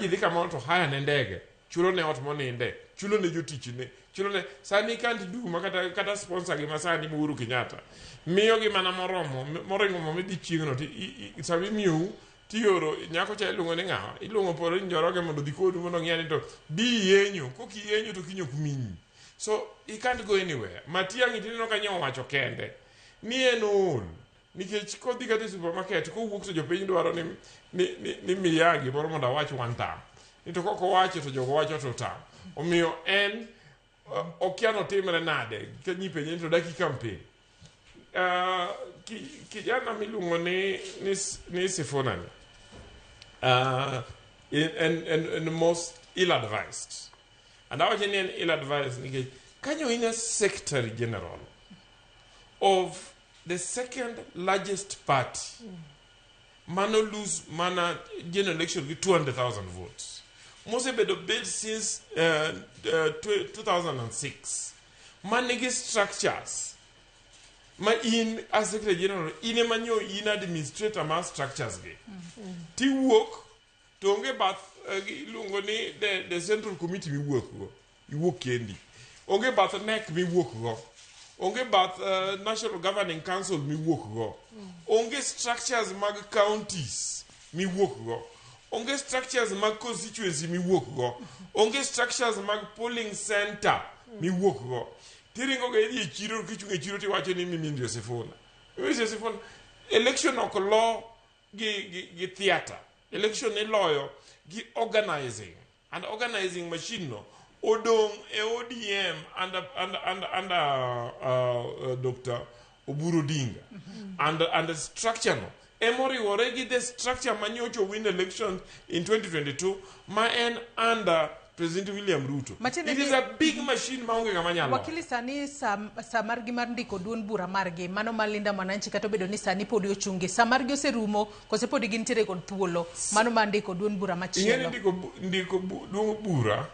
Ji dhi kamoro to hire ne ndege, chulo ne ot moninde, chulo ne jotichne, chulo ne sani can't do ma kata, kata sponsor gi ma sani Uhuru Kenyatta miyo gi mana moromo moringo mo midhi chieng'no to sama imiyou tioro nyako cha iluongo ni ng'awa iluongo Pauline Njoroge mondo odhi kodu mondo ong'i ni to bi iyenyo kok iyenyo to kiny ok miyi. So he can't go anywhere. Matiang'i tineno ka nyo owacho kende ni en ool. Nikech kodhi kata e supermarket kowuok to jopiny dwaro ni, ni, ni, ni miya gimoro mondo awach one term. Ni to kok owacho to jogo wacho two term. Omiyo en okia notimre nade ka nyipenje ni to daki campaign. Kijana miluongo ni, ni, ni Sifuna ni en, en, en most ill advised. And awacho ni en ill advised nikech kanyo in a secretary general of the second largest party mano lose mana general election gi 200,000 votes mosebedo built since 2006 manigi structures ma in as secretary general in ema nyo in administrator mar structures gi tiwuok To onge bath iluongo ni the central committee miwuok go. Iwuok kendi. Onge bath NEC miwuok go. Onge bath National Governing Council miwuok go. Onge structures mag counties miwuok go. Onge structures mag constituency miwuok go. Onge structures mag polling center miwuok go. Tiringo ga idhi e chiro kichung' e chiro tiwacho ni mimi ndio Sifuna. Mimi ndio Sifuna. Election ok lo gi, gi, gi theatre. Election iloyo gi organizing. And organizing machine no odong' e ODM under Dr. Oburu Odinga. And the structure no emoriwore gi the structure manyocha win elections in 2022 ma en under President William Ruto. Matiende It is a big machine maonge ng'ama nyalo. Wakili sani sa margi mar ndiko duond bura margi mano mar Linda Mwananchi kata obedo ni sani podi ochungi sa margi oserumo kose podi gintiere kod thuolo mano mar ndiko duond bura Ing'e ni machielo. ndiko duond bura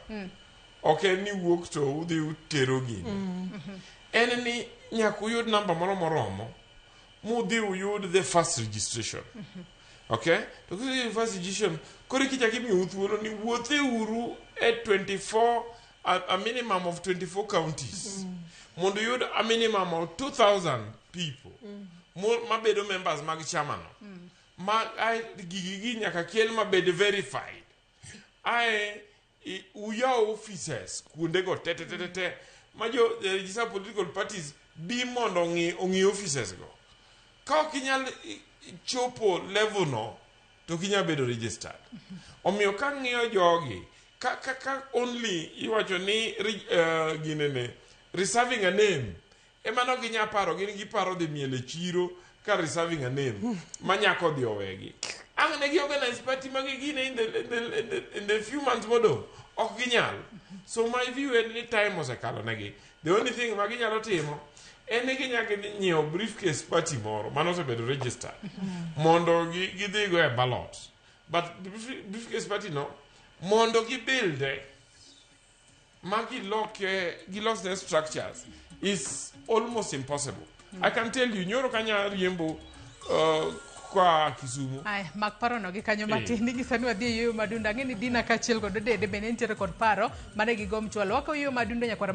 ok en ni wuok to udhi utero gini. En ni nyaka uyud namba moro moromo mudhi uyud the first registration. Okay? To kiseyudo first registration, koro kichako imiyou thuolo ni wuothe uru e 24 a minimum of 24 counties mondo uyud a minimum of 2000 people mabedo members mag chama no. Ma ae gigi gi nyaka kel mabed verified. Ae uyaw offices kuondego te te te te te ma jo the registered political parties bi mondo ong'i offices go. Ka ok inyal chopo level no to ok inyal bedo registered. Omiyo ka ng'iyo jogi ka only iwacho ni ginene reserving a name ema no ginya paro gin giparo dhi miel e chiro ka reserving a name ma nyako dhi owegi. Ang' ne gi organize party ma gigine in the few months modong' ok ginyal. So my view en ni time osekalo negi. The only thing ma ginyalo timo en ni ginyalo dhi nyiewo briefcase party moro mano osebedo registered mondo gidhigo e ballot. But briefcase party no mondo gibuilde ma giloke gilosne structures is almost impossible. I can tell you nyoro kanya riembo kwa Kisumu. Aya, mak parono gi kanyo matin ni sani wadhi e yueyo madundo. Ang'e ni Dina kaachiel kod Odede bende nitiere kod paro mane gigom chwalo. Wakawo yueyo madundo nyakwara.